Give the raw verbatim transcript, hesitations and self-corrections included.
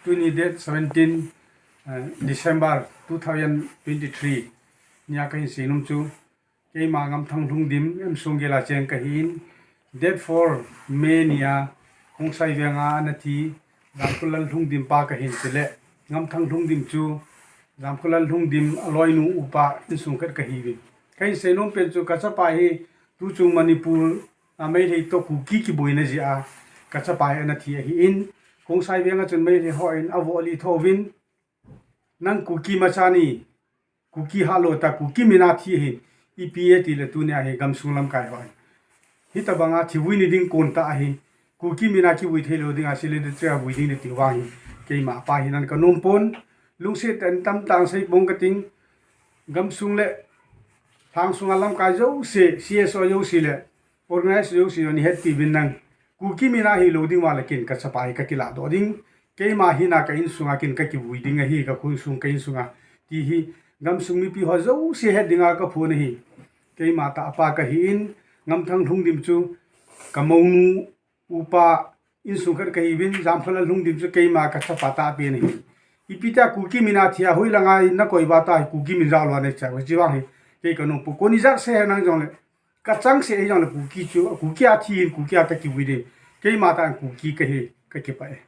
Tuni date seventeen, eh, December two thousand twenty-three nia kahin seinom chu, keima Ngamthang Lhungdim, Emsung Gela cheng kahin, date four May nia Khongsai Venga ana thi Jamkholal Lhungdim pa kahin, chule Ngamthang Lhungdim chu Jamkholal Lhungdim aloinu upa insung khat kahiuvin. Kahin seinom pen chu kachapa hi tuchung Manipur a Meitei toh Kuki kiboina jeh a kachapa hi ana thi ahin, Khongsai Venga chun Meitei hon avoh li thouvin, nang Kuki macha ni, Kuki halou ta, Kuki mina thi ahin, ipi e tile tunia hi gamsung lamkai hon hitobanga thivui ni ding kon tah ahi, Kuki mina kivui theilou dinga Solidarity a vui ding nati vang hi, keima pa hi nan kanom pon, lungset tah in tamtah in seipong kating, gamsung le lhangsunga lamkai jouse, C S O jouse le organize jouse jong nahetpi uvin lang, Kuki mina hilou ding uva le ken kachapa hi kakiladoh ding, keima hina ka insunga ken kakivui ding ahi, kakhosung ka insunga, ti hi gamsung mipi ho jouse het dinga kaphon ahi. Keima tah a pa kahin, Ngamthang Lhungdim chu kamounu upa insung khat kahiuvin, Jamkholal Lhungdim chu keima kachapa tahpen ahi. Ipi tia Kuki mina thi a hoilanga nakoi uva ta hi Kuki min jaolou a nache uva, chuvang hi kei kanom pon, kon ijat seh henlang jongle, kachangseh hijongle Kuki chu, Kuki a thi in Kuki a kakivui ding, keima tah in Kuki kahi, kakipah e.